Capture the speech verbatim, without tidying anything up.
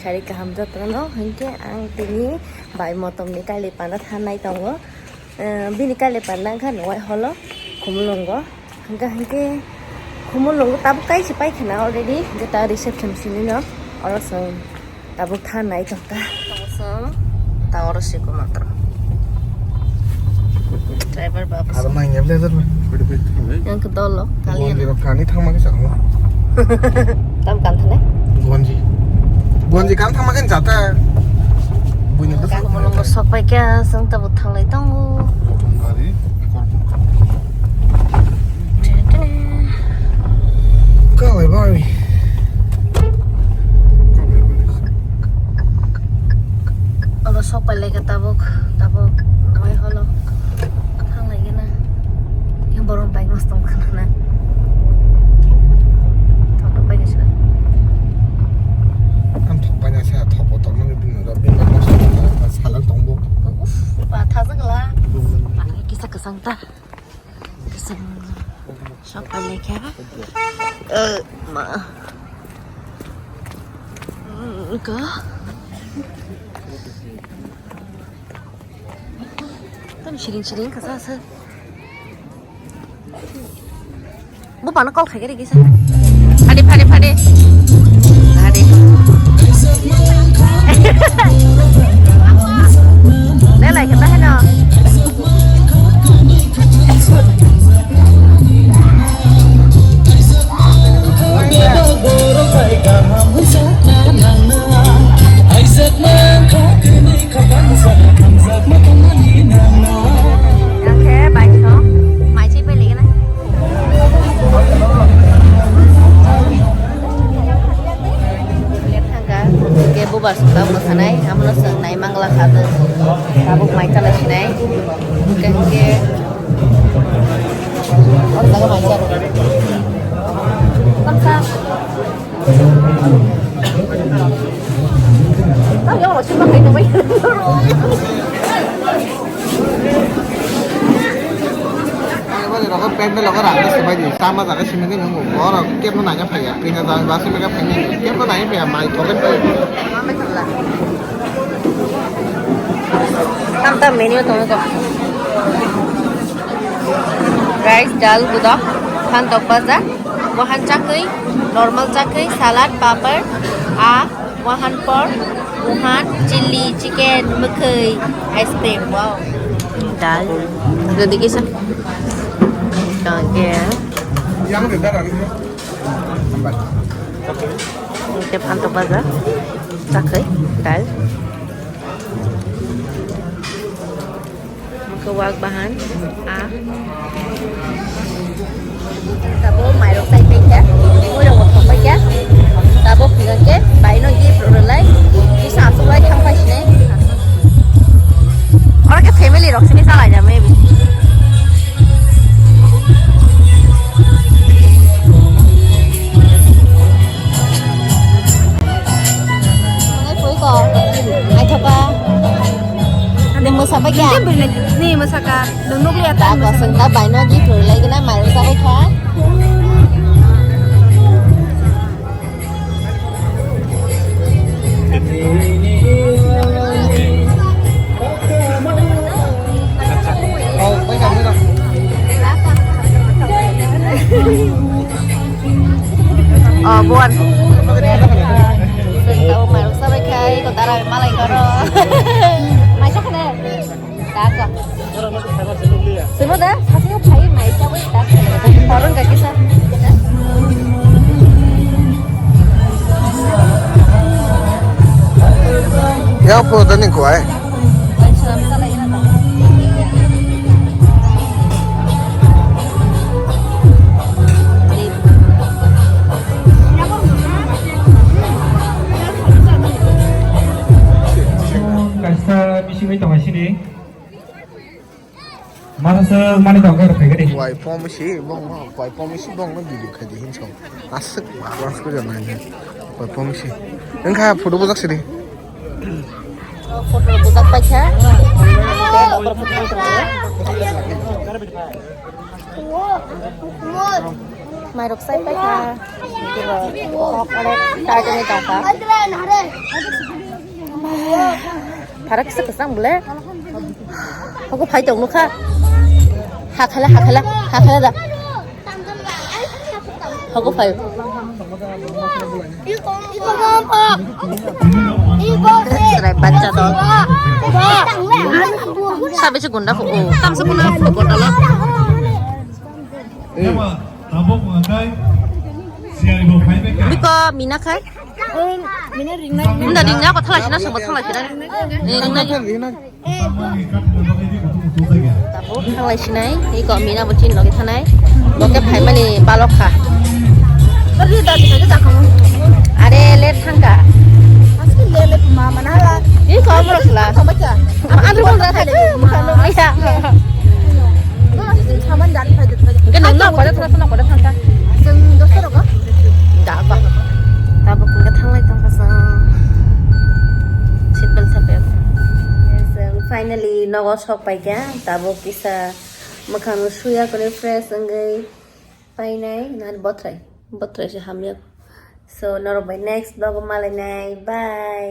Ari kaham jotono, hinkhe ang tini bai motom ni kailai panda thanai tongo. Eh, bini kailai panda wngkha Noai holo, Khumulwngo. Hinkhe, hinkhe Khumulwngo tabuk kaisa paikhana already, hinkhe ta reception simi no, oro chwng tabuk thanai tongkha. Ta oro siko matro. Driver babu. Aro nang ya blazer ba. Yang kedol lo, kalian. Bonji rok kani thangma ke sakmo. Tam kan thane? Bonji. Bonji kan thangma ke jata. Buini bwswk. Kamu nomor sok pai kya, sang tabuk thanglai tongo. Rotondari, Korpur. Kalai bai. Oro sok pai lai kha tabuk, tabuk Noai holo thang lai gana. Yang borok bike mas tong khana na. Thok thok pai gana. Ang thok pai na sa thok bo tong nang bini ro bini mas tong na salang tong bo. Uf, ba tha jagla. Kisa kesang ta. Kesang. Sok pai lai kha. Eh, ma. Ka. Tam siring siring kasa asa. Bu pana call khai kiri kisa. Phade, phade, phade. Phade. Lelai kata heno. Yang khe bai no mai se pai lagi na. Thangka ke bubar sungta mosanai amono sung nai mangla kha tabuk mai chala sinai. Hingke, hingke. O jaga mai charo. Tamsa. Tam yang masih pakai tu mai. Bari rokho pek de logo rang de sebai di. Sama jaga simi de nang bo. Oro kep no nanya phaya. Pina jaga basi mega phaya. Kep no nanya phaya mai thoken phaya. Tam tam menu tongo. Rice, dal, gudok, phan tok baja, wahan chakwi, normal chakwi, salad, papar, a, wahan pork, wahan chili, chicken, mwkhwi, ice cream, wow. Dal, gudi kisa. Kangke. Yang de dal. Kangke phan tok baja, chakwi, dal. Mokhe wak bahan, a. Tabuk mairok chai paikha, muirok bo thok paikha. Tabuk hingkhe baino gift rwlai, kisa aswk lai thang paisini. Oro khe family rok sini chalai ja maybe. Naithoka. Ani mwsa bai kha? Ni mwsa ka. Nwng nukliya ta mwsa. Kosong ta baino di thurlai gana mairok sabai kha. Oh, buan. Sing tau mairok sabai khai, ko dara malai koro. Maisa khane. Taka. Simo da, sasing phai mai chabai tak. Orang kaki sa. Ya, po da ni ko ai. Kaisa bisingwi tongo sini. Masa mani tongo rw phaikhe de. Wai pom si bong no, wai pom si bong no video khai di hin song. Aswk advance ko jana ni. Wai pom si. Wngkha photo bojak sidi. Photo bojak paikha. Mairok sai paikha. Kok arek tarjani tongkha. Pharak kisa kwchang bole. Hoko phai tong nukha. Hakhala, hakhala, hakhala da. Hoko phai. Chwrai bacha dol. Sabese gunda pho o. Tamsa puna pho gunda lo. Biko mina khai. Mina ringna. Mina ringna ko thalai sina sungba thalai sina. Ringna. Tabuk thanglai sinai, iko mina bo chin loge thanai. Boke phaimani balok kha. Are let thangka. Iko amrok sla. Andro bol ra thak. Mukha no ya. Enke nung nok pada thangka, nok pada thangka. Da ba. Tabuk enke thanglai tongka sa. Seat belt thape. Finally nogo sok paikha, tabuk kisa mwkhang no suya kore fresh wngwi painai, nahar botrai, botrai se hamya. So, norok bai next vlog o malainai, bye.